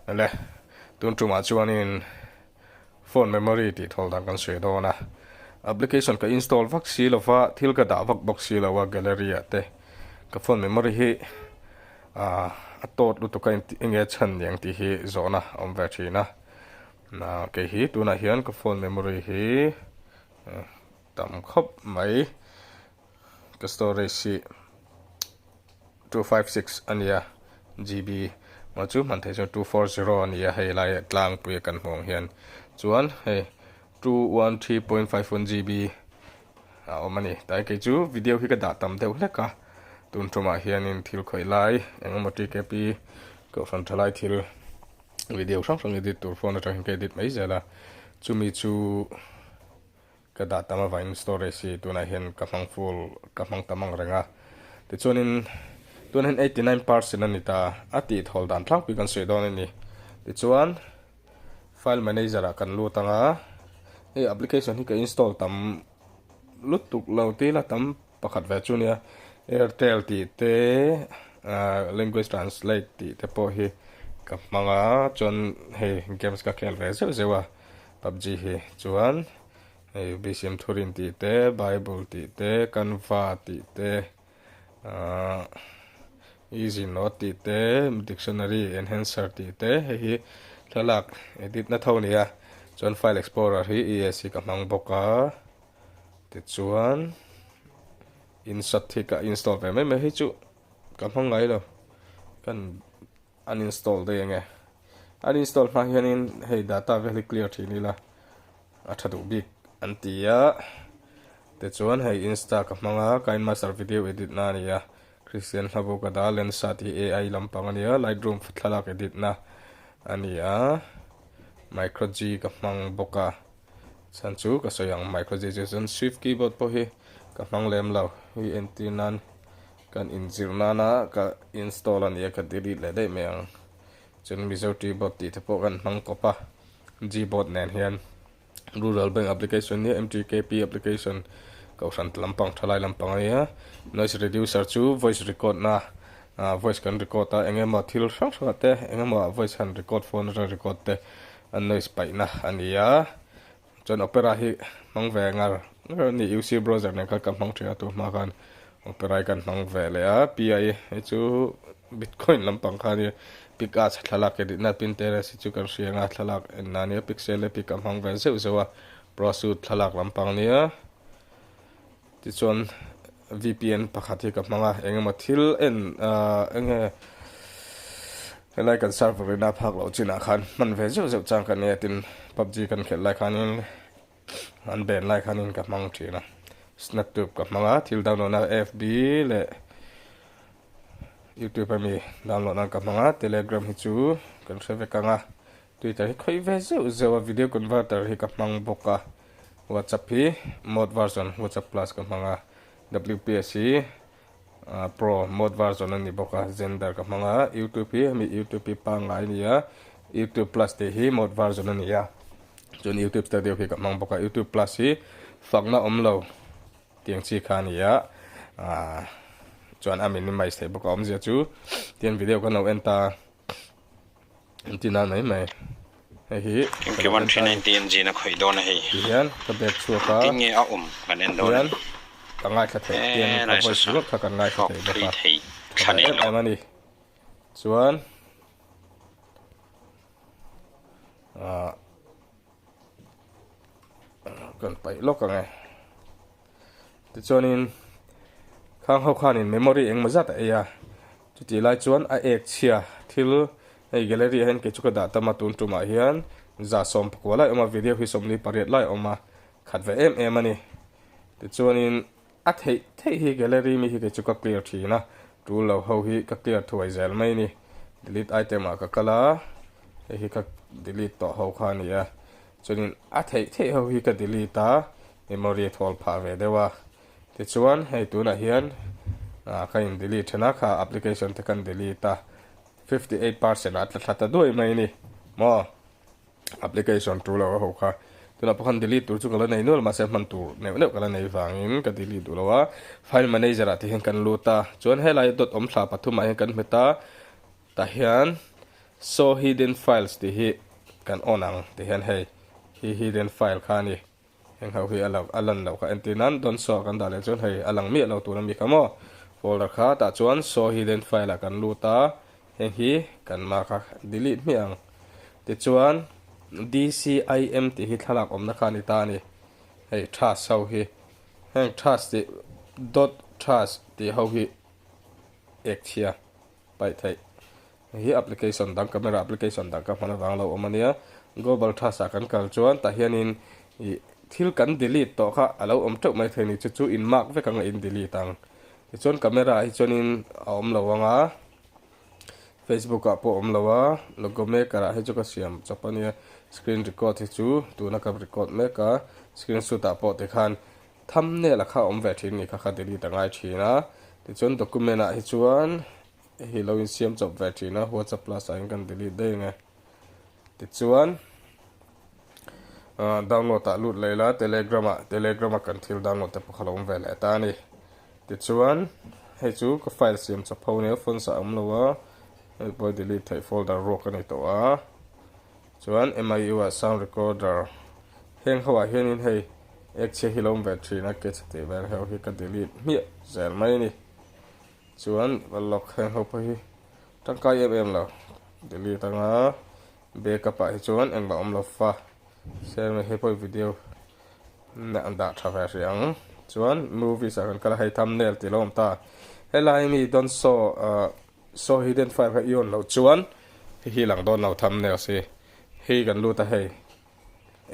Le tun tumah chuanin phone memory tih thawl dan kan sawi dawn a, application ka install vak si lova thil ka dah vak bawk si lo a gallery ah te ka phone memory hi ah a tawt lutuk a enge chhan niang tih hi zawhna a awm ve thin a, kei hi tunah hian ka phone memory hi tam khawp mai ka storage hi. 256 a nia GB maw chu hman theih chuan 240 a nia hei lai tlangpui a kan hmuh ang hian chuan hei 213.51 GB a awm a ni tai kei chu video hi ka dah tam deuh hlek a tun tumah hianin thil khawih lai engemaw TKP kohhran tha lai thil video hrang hrang edit tur phone atang hian ka edit mai zel a chumi chu Ka dah tam avangin storage hi tunah hian ka hmang full ka hmang tam ang reng a. Tichuanin tunah hian 89% a ni ta a tih thawl dan tlangpui kan sawi dawn a ni. Tichuan file manager ah kan lut ang a, hei application hi ka install tam lutuk lo tih ila tam pakhat ve chu nia Airtel tih te ah language translate tih te pawh hi ka hmang a chuan hei games ka khel ve zeuh zeuh a. PUBG hi chuan hei BCM Thurin tih te, Bible tih te, Canva tih te, ahh Easy Note tih te, Dictionary Enhancer tih te hei hi thlalak edit na tho a ni a, chuan File Explorer hi ES hi ka hmang bawk a, tichuan InShot hi ka install ve mai mai hei chu ka hmang ngai lo kan. Uninstall daih enge. Uninstall hma hianin hei data vel hi clear thin ila a tha duh bik an ti a. Tichuan hei Insta ka hmang a, KineMaster video edit na a ni a, Christian hla bu ka dah a, Lensa tih hi AI lampang a ni a, Lightroom thlalak edit na a ni a, MicroG ka hmang bawk a, chhan chu ka sawi ang MicroG chu chuan Swift keyboard pawh hi ka hmang lem lo, hei entir nan. Kan inzir nana ka install a nia ka delete leh daih mai ang. Chuan Mizo T-board tih te pawh kan hmang kawp a, G-board nen hian Rural Bank application nia MTKP application kohhran lampang thalai lampang a nia. Noise reducer chu voice record na ah voice kan record a eng emaw thil hrang hrang ah te eng emaw voice han record phone atang record te a noise paihna a ni a. Chuan Opera hi hmang ve ngar ngar a ni, UC browser nen khan ka hmang thin a tu hma khan Opera hi kan hmang ve leh a, PI hei chu Bitcoin lampang kha a nia, Pickups thlalak edit na Pinterest hi chu kan hria ang a thlalak en na a nia, Pixel leh Pic a hmang ve zeuh zeuh a, Prosuit thlalak lampang a nia. Tichuan VPN pakhat hi ka hmang a, eng emaw thil en ahh eng nge helai kan server in a phak loh chinah khan hman ve zeuh zeuh chang ka nia tin PUBG kan khelh lai khanin an ban lai khanin ka hmang thin a, Snaptube ka hmang a thil download na FB leh YouTube ami download nan ka hmang a, Telegram hi chu kan hre vek ang a. Twitter hi khawih ve zeuh zeuh a, video converter hi ka hmang bawk a, WhatsApp hi mod version WhatsApp plus ka hmang a, WPS hi pro mod version a ni bawk a, Xender ka hmang a, YouTube hi hemi YouTube hi pangngai a ni a, YouTube plus tih hi mod version a ni a, chuan YouTube studio hi ka hmang bawk a, YouTube plus hi fakna awm lo tiang chi kha a ni a, chuan a minimize theih bawk a awmzia chu tian video kan lo en ta. An ti nan mai mai. Hei hi MK1390 engine a khawih dawn a hei. Ti hian ka bag chhuak a. Tin nge a awm kan en dawn a ni. Ka ngaithla theih tian ka voice ringawt kha kan ngaithla thei bawk a. Tha em em a ni. Chuan ah kan paih lawk ang e. Tichuanin khang ho khanin memory engmaw zat a ei a, chutih lai chuan a ek chhia thil hei gallery ah hian kei chu ka dah tam a tun tumah hian 119 lai a awm a video hi 48 lai a awm a khat ve em em a ni. Tichuanin a theih theih hi gallery mi hi kei chu ka clear thin a, tul lo ho hi ka clear thuai zel mai a ni. Delete item ah ka kal a, hei hi ka delete tawh ho kha a ni a, chuanin a theih theih ho hi ka delete a. Memory a thawl phah ve deuh a, tichuan hei tunah hian ah ka in delete then a kha application te kan delete a, 58% ah a tla thla ta duai mai a ni maw, application tul lo a ho kha, tunah pawh khan delete tur chu ka la nei nual mahse hman tur neuh neuh ka la nei vangin ka delete duh lo a, file manager ah te hian kan lut a, chuan helai dot awm thla pathum ah hian kan hmet a, tah hian. Show hidden files tih hi kan on ang ti hian hei hi hidden file kha a ni. Heng ho hi a lo a lan loh kha entir nan don't show ah kan dah leh chuan hei a lang miah lo tur a mi kha maw. Folder kha tah chuan show hidden file ah kan lut a, heng hi kan mark a delete hmiah ang. Tichuan DCIM tih hi thlalak awmna kha a ni ta a ni. Hei thas ho hi heng thas tih dot thas tih ho hi ek chhia paih theih. Hei hi application dang camera application dang ka hman avang lo awm a nia. Global thas ah kan kal chuan tah hianin ih thil kan delete tawh kha a lo awm teuh mai thei a ni chu chu in mark vek ang a in delete ang. Tichuan camera ah hi chuanin a awm lo ang a. Facebook ah pawh awm lo a, logo maker ah hi chu ka siam chawp a nia, screen record hi chu tuna ka record mek a, screen shoot ah pawh tikhan thumbnail a kha awm ve thin ni kha kha delete a ngai thin a, tichuan document ah hi chuan hei lo insiam chawp ve thin a, whatsapp plus ah hian kan delete daih ang e, tichuan ah download ah lut leh ila telegram ah telegram a kan thil download te pawh kha lo awm ve leh ta a ni. Tichuan, hei chu ka file siam chawp ho nia, fonts ah a awm lo a, hei pawh delete theih folder ruak a ni tawh a. Chuan MIU ah sound recorder, heng ho ah hianin hei ek chhia hi lo awm ve thin a, ke chhe tih vel ho hi ka delete hmiah zel mai a ni. Chuan va lock heng ho pawh hi tangkai em em lo, delete anga backup ah hi chuan engmah awm lo fa, share mai hei pawh hi video. An dah tha ve hrih ang. Chuan movies ah kan kal a, hei thumbnail tih lo awm ta. Helai mi don't show ah show hidden file kha i on loh chuan hei hi lang dawn lo thumbnails hi. Hei kan lut a hei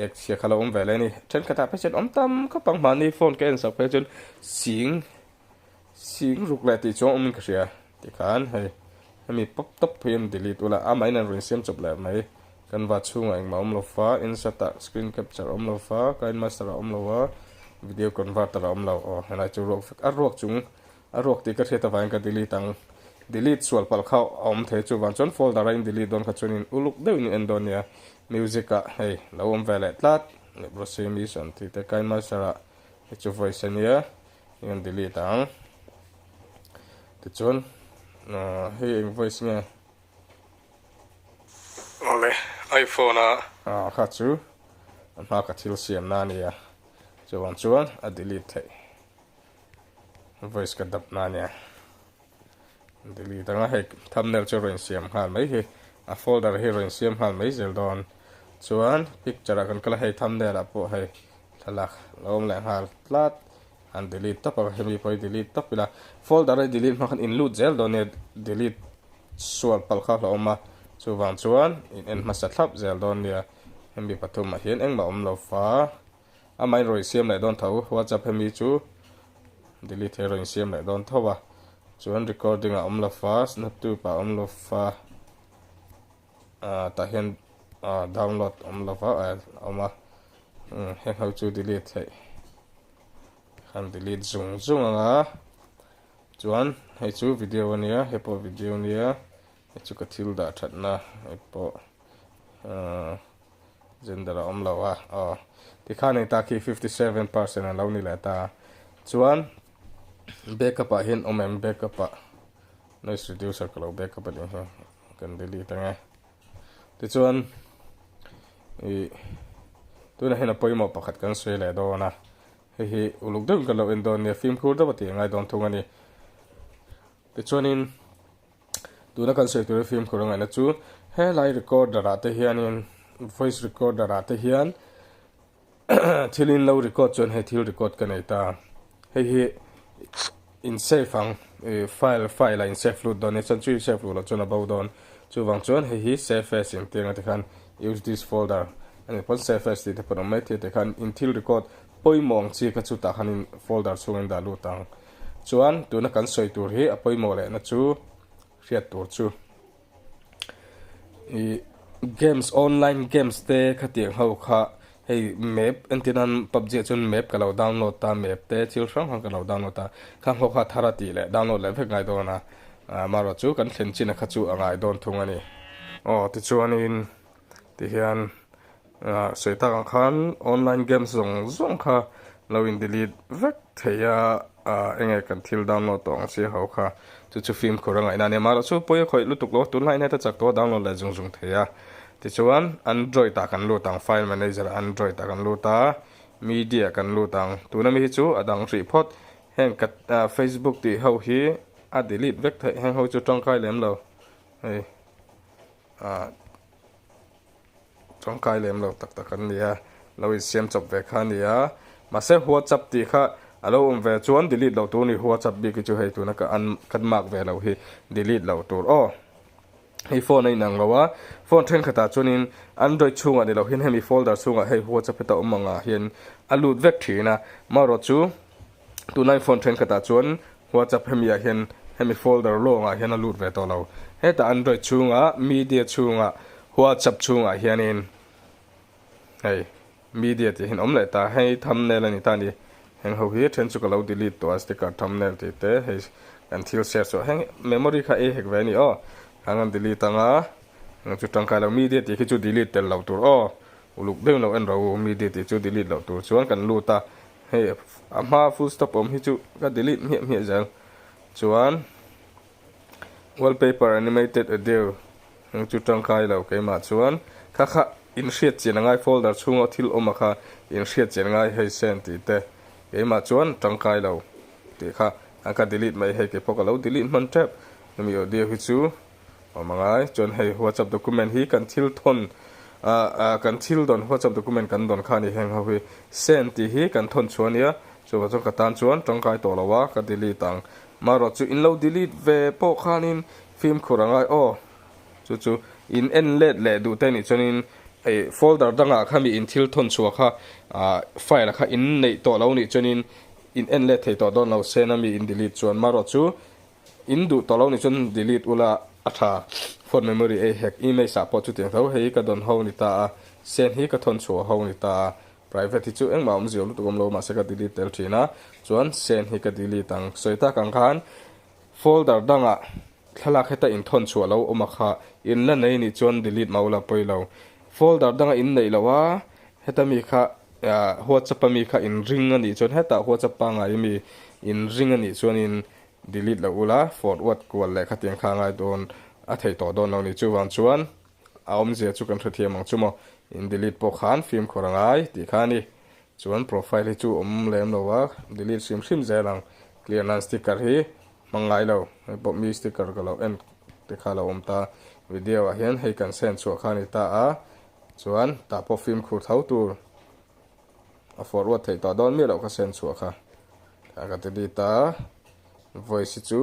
ek chhia kha lo awm ve leh a ni. Thenkhatah phei chuan awm tam khawp ang mahni phone ka en sak phei chuan sing sing ruk leh tih chuang awmin ka hria. Tikhan hei hemi pawp tawp phei an delete ula amahin an rawn siam chawp leh mai. Canva chhungah engmah awm lo fa, InShot ah screen capture awm lo fa, KineMaster ah awm lo a, video converter ah awm lo. Aw helai chu ruak vek a ruak chung a ruak tih ka hriat avangin ka delete ang. Delete sual palh kha a awm thei chuvang chuan folder a in delete dawn kha chuan in uluk deuhin in en dawn nia. Music ah hei lo awm ve leh tlat Leprosy Mission tih te KineMaster ah hei chu voice ania in an delete ang. Tichuan hei eng voice nge? Awle iPhone a ah kha chu a hma ka thil siam na ania chuvang chuan a delete theih voice ka dap na ania delete anga hei thumbnail chu rawn siam nghal mai hi a folder hi rawn siam nghal mai zel dawn chuan picture ah kan kal a hei thumbnail ah pawh hei thlalak lo awm leh nghal tlat. An delete tawp a, hemi pawh hi delete tawp ila, folder a delete hma khan in lut zel dawn nia, delete sual palh kha a hlauhawm a, chuvang chuan in en hmasa thlap zel dawn nia, hemi pathumah hian engmah awm lo fa, amahin rawn insiam leh dawn tho, whatsapp hemi chu delete hi a rawn insiam leh dawn tho a, chuan recording ah awm lo fa, snaptube ah awm lo fa, ah tah hian ah download awm lo va a awm a, heng ho chu delete theih. Han delete zung zung ang a chuan hei chu video ania hei pawh video ania hei chu ka thil dah that na hei pawh ahh gender a awm lo a aw tikhan hei tak hi 57% a lo ni leh ta chuan backup ah hian awm em backup ah noise reducer ka lo backup a nih hi kan delete ang e. Tichuan ih tunah hian a pawimawh pakhat kan sawi leh dawn a, hei hi uluk deuhin kan lo en dawn nia fimkhur deuh a tih a ngai dawn thung a ni. Tichuanin tuna kan sawi tura fimkhur a ngaihna chu helai recorder ah te hianin voice recorder ah te hian Thil in lo record chuan hei thil record ka nei ta. Hei hi in save ang ih file file ah in save lut dawn nia chuan chu in save luh loh chuan a bo dawn. Chuvang chuan hei hi save as in tih anga tikhan use this folder a nih pawn save as tih te pawn awm mai thei tikhan in thil record pawimawh ang chi kha chutah khan in folder chhung in dah lut ang. Chuan tuna kan sawi tur hi a pawimawh lehna chu hriat tur chu. Ih games online games te khatiang ho kha hei map entir nan pubg ah chuan map ka lo download ta map te thil hrang hrang ka lo download ta khang ho kha thar a tih leh download leh vek ngai dawn a ah amaherawh chu kan thlen chin a kha chu a ngai dawn thung a ni. Aw tichuanin tihian ah sawi tak ang khan online games zawng zawng kha lo in delete vek thei a. Enge kan thil download tawh ang chi ho kha chu chu fimkhur a ngaihna a ni a, amaherawhchu pawi a khawih lutuk lo a, tunlai in heta chak tawh a download leh zung zung thei a. Tichuan Android ah kan lut ang, file manager ah Android ah kan lut a, media kan lut ang, tuna mi hi chu a dang hrih phawt, heng ka Facebook tih ho hi a delete vek theih, heng ho chu tangkai lem lo hei ah. Tangkai lem lo tak tak an ni a, lo insiam chawp ve kha a ni a, mahse WhatsApp tih kha a lo awm ve chuan delete loh tur a ni, WhatsApp bik hi chu hei tuna ka an ka mark ve loh hi delete loh tur aw. Hei phone a inang lo a, phone thenkhatah chuanin Android chhungah ni loh hian hemi folder chhungah hei WhatsApp heta awm angah hian a lut vek thin a, marawhchu Tunlai phone thenkhatah chuan WhatsApp hemi ah hian hemi folder lawngah hian a lut ve tawh lo. Hetah Android chhungah media chhungah WhatsApp chhungah hianin hei media tih hian awm leh ta. Hei thumbnail a ni ta a ni. Heng ho hi then chu ka lo delete tawh a sticker thumbnail tih te hei kan thil share chhuah heng memory kha ei hek ve a ni aw. Khang an delete anga heng chu tangkai lo media tih khi chu delete tel lo tur aw. Uluk deuhin lo en ro media tih chu delete loh tur chuan kan lut a. Hei a hma full stop awm hi chu ka delete hmiah hmiah zel. Chuan wallpaper animated audio heng chu tangkai lo keimah chuan kha kha in hriat chian angai folder chhunga thil awm a kha in hriat chian angai hei sen tih te keimah chuan tangkai lo tih kha a ka delete mai hei keipawh ka lo delete hman tep hemi audio hi chu Awm angai chuan hei WhatsApp document hi kan thil thawn ah kan thil dawn WhatsApp document kan dawn kha a ni heng ho hi send tih hi kan thawn chhuah a nia chuvang chuan ka tan chuan tangkai tawh lo a ka delete ang marawh chu in lo delete ve pawh khanin fimkhur angai aw chu chu in en let leh duh te nih chuanin hei folder dangah kha mi in thil thawn chhuah kha ah file ah kha in neih tawh lo nih chuanin in en let thei tawh dawn lo send a mi in delete chuan marawh chu In duh tawh lo nih chuan delete ula a tha. Phone memory ei hek emails ah pawh chutiang tho hei ka dawn ho ni ta a, send hi ka thawn chhuah ho ni ta a, private hi chu engmah awm zio lutuk awm lo mahse ka delete tel thin a, chuan send hi ka delete ang. Sawi tak ang khan folder dangah thlalak heta in thawn chhuah lo awm a kha in la nei nih chuan delete mah ula pawi lo. Folder danga in neih loh a heta mi kha whatsapp a mi kha in ring a nih chuan hetah whatsapp pangngai mi in ring a nih chuanin Delete loh ula, forward kual leh khatiang kha ngai dawn a theih tawh dawn lo ni. Chuvang chuan a awmzia chu kan hrethiam ang chu maw. In delete pawh khan fimkhur a ngai tih kha a ni. Chuan profile hi chu awm lem lo a, delete hrim hrim zel ang. Clear nan sticker hi hmang ngai lo. Hei pawh mi sticker ka lo en te kha a lo awm ta. Video ah hian hei kan send chhuah kha a ni ta a, chuan tah pawh fimkhur tho tur. A forward theih tawh dawn miah loh ka send chhuah kha. A ka delete a, voice hi chu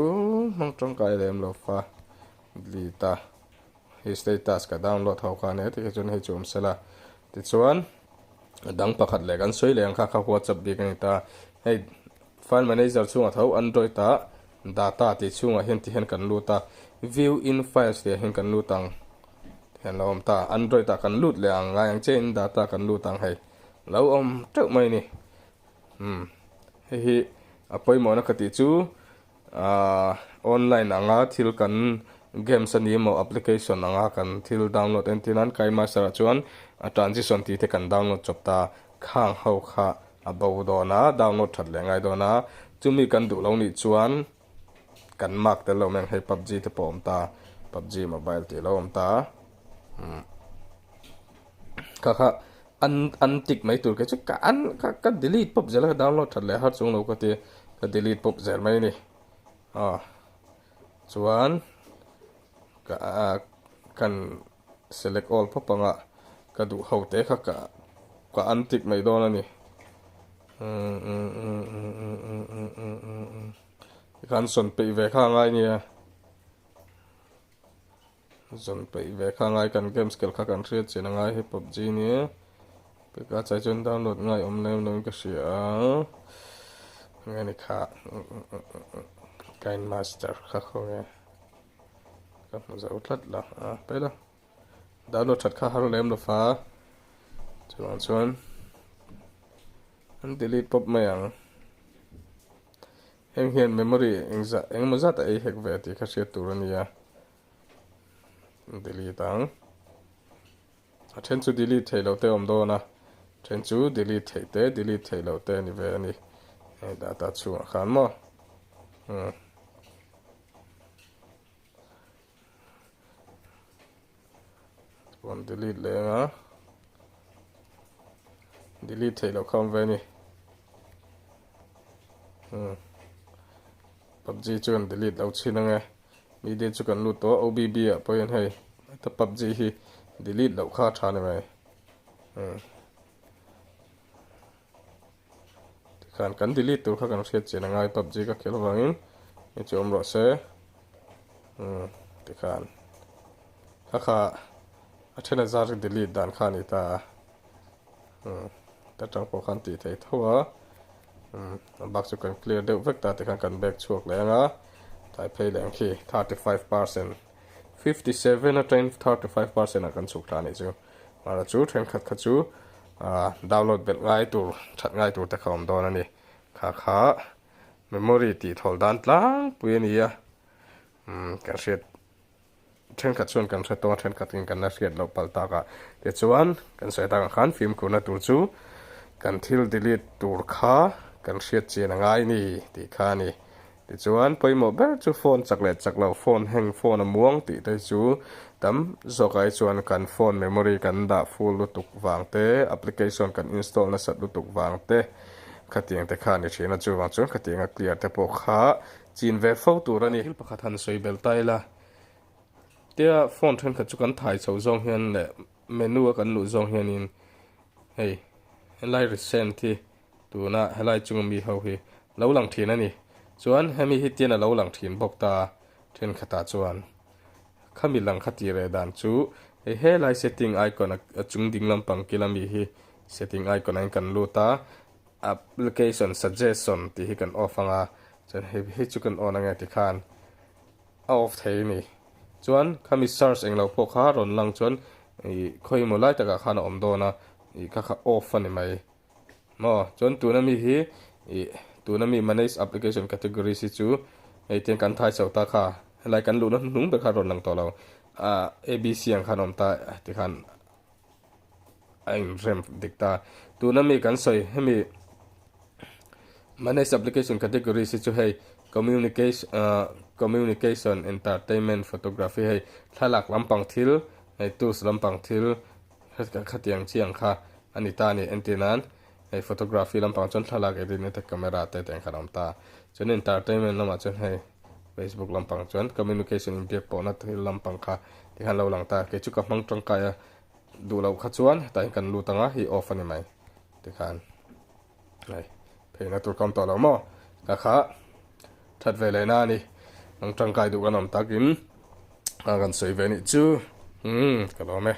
hmang tangkai lem lo fa delete a, hei status ka download ho kha a nia tikhi chuan hei chu awm sela. Tichuan a dang pakhat leh kan sawi leh ang kha kha whatsapp bik a ni ta. Hei file manager chhungah tho android ah data tih chhungah hian ti hian kan lut a, view in files tih ah hian kan lut ang. Hian lo awm ta, android ah kan lut leh ang ngai ang che in data kan lut ang hei lo awm teuh mai a ni. Umm hei hi a pawimawhna ka tih chu ahh online anga thil kan games a ni emaw application anga kan thil download entir nan Kaimaster ah chuan a transition tih te kan download chawp ta khang ho kha a bo dawn a download that leh ngai dawn a chumi kan duh lo nih chuan kan mark tel lo mai ang hei pubg te pawh a awm ta pubg mobile tih a lo awm ta umm kha kha. An an tik mai tur kei chu ka an ka ka delete pawp zel a ka download that leh har chung lo ka ti ka delete pawp zel mai a ni aw chuan ka ah kan select all pawp anga ka duh ho te kha ka ka an tik mai dawn a ni umm umm umm umm umm umm umm umm umm umm tikhan sawn peih ve kha a ngai nia. Zawn peih ve kha ngai kan games kel kha kan hriat chian a ngai hei pubg nia peka chai chuan download ngai awm lem lo in ka hria a nge ni kha kind master kha khawnge ka hmu zo tlat lo a paih lo download that kha har lem lo fa chuvang chuan an delete pawp mai ang. Heng hian memory engzah engemaw zat a ei hek ve tih kha hriat tur a nia. Delete ang. A then chu delete theih loh te a awm dawn a, then chu delete theih te delete theih loh te a ni ve a ni. Hei data chhungah khan maw. Umm. Chuan delete leh anga delete theih loh kha awm ve a ni. Umm. PUBG chu kan delete lo chhin ange. Media chu kan lut tawh a OBB ah pawhin hei heta PUBG hi delete loh kha a tha ni mai. Umm. Tikhan kan delete tur kha kan hriat chian a ngai PUBG ka khelh avangin hei chu awm rawh se. Umm tikhan kha kha a then a zar delete dan kha a ni ta a. Umm ta tang pawh khan tih theih tho a. Umm a bak chu kan clear deuh vek ta tikhan kan back chhuak leh ang a. Tlai phei leh ang khi 35%. 57 atangin 35% ah kan chhuk thla a nih chu. Mahla chu thenkhat kha chu ah download belh ngai tur that ngai tur te kha awm dawn a ni. Kha kha memory tih thawl dan tlangpui a ni a, umm kan hriat thenkhat chuan kan hre tawng a thenkhat in kan la hriat loh palh tak a. Tichuan kan sawi takah khan fimkhurna tur chu kan thil delete tur kha kan hriat chian a ngai ni tih kha a ni. Tichuan, pawimawh ber chu phone chak leh chak lo, phone heng, phone a muang tih te chu tam zawkah hi chuan kan phone memory kan dah full lutuk vang te, application kan install nasat lutuk vang te khatiang te kha a ni thin a, chuvang chuan khatianga clear te pawh kha chin ve fo tur a ni. Thil pakhat han sawi bel ta ila, tia phone thenkhat chu kan thai chho zawng hian leh menu a kan luh zawng hianin hei helai recent hi Tuna helai chunga mi ho hi lo lang thin a ni. Chuan hemi hi tian a lo lang thin bawk ta thenkhatah chuan khami lang kha tih reh dan chu hei helai setting icon a chung ding lampang kila mi hi setting icon ah hian kan lut a, application suggestion tih hi kan off anga chuan hei hei chu kan on ange tikhan a off thei a ni. Chuan khami search englo pawh kha rawn lang chuan ih khawimaw lai takah khan a awm dawn a ih kha kha off a ni mai. Maw? Chuan tuna mi hi ih tuna mi manage application categories hi chu hei tiang kan thai chho ta kha helai kan luhna hnuhnung ber kha a rawn lang tawh lo ah abc ang khan a awm ta tikhan a inrem dik ta. Tuna mi kan sawi hemi manage application categories hi chu hei communication ah communication entertainment photography hei thlalak lampang thil hei tools lampang thil Khatiang chiang kha a ni ta a ni. Entir nan hei photography lampang chuan thlalak edit na te camera te tiang khan a awm ta. Chuan entertainment lamah chuan hei Facebook lampang chuan communication inbiak pawhna thil lampang kha tikhan lo lang ta. Kei chu ka hmang tangkai a duh loh kha chuan hetah hian kan lut ang a hei off a ni mai tikhan hei pheina tur ka awm tawh lo maw ka kha that ve leh na a ni. Hmang tangkai duh kan awm takin a kan sawi ve nih chu umm ka lawm e.